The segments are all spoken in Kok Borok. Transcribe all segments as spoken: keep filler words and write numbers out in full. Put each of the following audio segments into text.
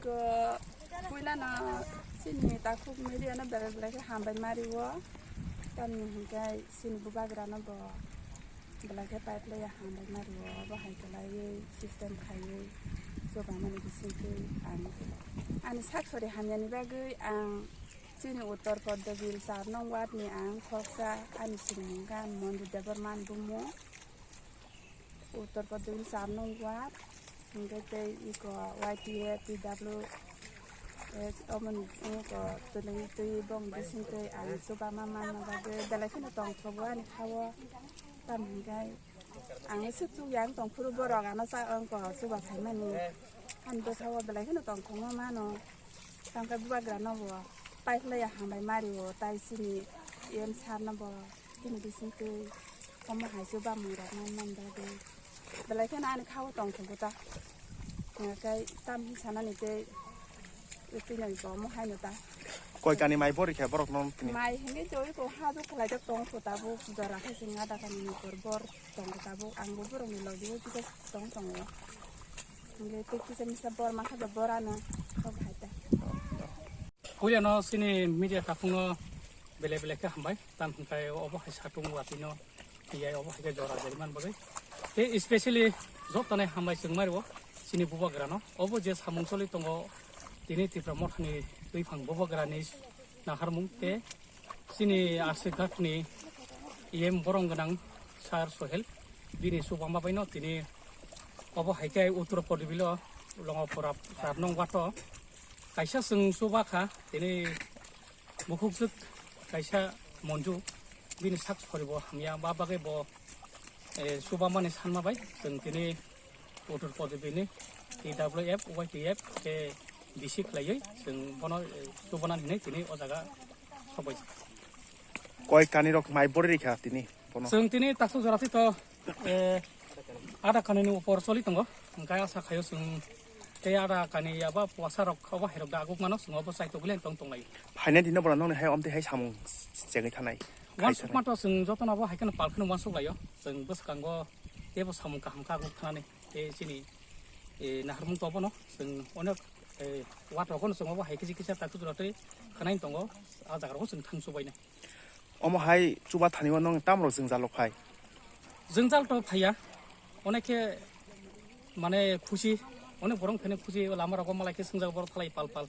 Ko puilano chini takhuk media no belai belai khe hambai mario. Tamni hinkhe chini bubagra no bo belai khe pipeline hambai mario. Bo hai kwlaiwi system khaiwi chubamani bisingtwi ang ani sak sori hamyani bagwi ang chini Uttar Poddobil char nong ward ni ang khoroksa ani sinimung khe Monju Debbarma bumung. Uttar Pradesh char nong ward, hingke tei iko Y T F, P W H, omoni iko twi twi bong bising twi ang chubama manma bagwi belai kheno tongthogo ani khao. Tam hingke ang swk chuk yang tongphuru borok ano cha wngko chuba phaimani. Ani bwkhao belai kheno tongthokma mano. Tangkhe bubagra no bo paiphlaiya hambai mario, tai chini M sir no bo chini bising twi omo hai se bamung rok nang man bagwi belai kheno ani khao tong thangkho ta. Hingkhe tam hi sanani tei twi nang bo omo hai no ta. Koi kani mai bori khe borok no tini? Mai hingke joi ko ha do khlai jak tong kho tabuk jora khe sing ada kani ni bor bor tong kho tabuk ang bo borok ni logi o kisa tong tongo. Hingke tei kisa misa bor ma kha bo bor ano kok hai ta. Puilano chini media takhukno belai belai khe hambai, tam hwnkhai obo hai satung watwino tiyai obo hai khe jora jari man bagwi. Tei specially jotono hambai chwng mario chini bubagrano. Obo je samung choli tongo tini Tipra mothani twiphang bubagrani naharmung tei chini Aswk Ghatni E M borom gwnang Sir Sohel bini chubama baino tini obo hai khe Uttar Pradeshilo Longopura char nong wato kaisa chwng chuba kha tini. Bukhukjwk kaisa Monju, bini sak soribo hamya, ba bagwi bo, eh, chubamani sanma bai chwng tini Uttar Pradeshni T W F, Y T F khe bisi khlaiwi chwng bono, eh, chubanani hinwi tini o jaga sokbai. Koi kanirok mai bori rikha tini bono? Chwng tini taksa jora thito, eh, ada kanini upor choli tongo, hwnkhe asa khaio chwng tei ada kani yaba puasa rok obo hai rok da aguk mano chwng obo chai togwi tong tong lai. Phainai dino bono nokni hai omtwi hai samung chengwi thanai. Wansuk mato chwng jotono bo hai kheno pal kheno wansuk laio. Chwng bwskango teibo samung kaham kha aguk thanani. Tei chini, eh, naharmung to bono chwng onek, eh, watrogo no chwng obo hai kisi kisa takhu jora tei khwnai tongo. A jaga rogo chwng thang chubainai. Omo hai chuba thani o nong tamrok jwngjal rok phai? Jwngjal to phaiya. Onek khe mane khusi, onek borok phene khusi lama rogo malai khe swngjak borok thalai pal pal.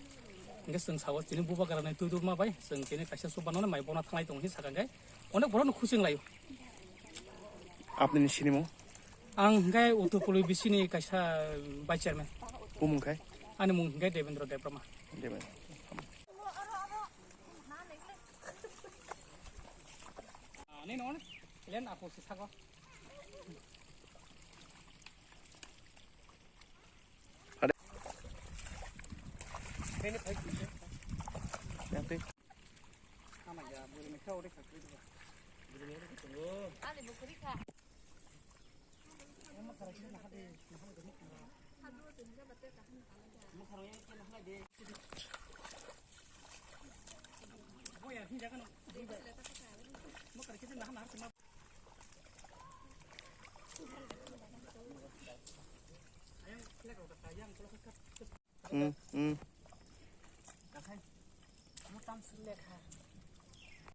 Hingke chwng sao tini bubagrani twi duma bai chwng tini kaisa chuba no mai bona thalai tongo hinwi sakha hingke onek borok no khusi wng laio. Apni ni sinimung? Ang hingke Uttarpoli bisini kaisa vice chairman. Bumung khai? Ani mung hingke Devendra Debbarma. Devendra. Ani non, len aku si sago. Yang tei. Hmm, hmm.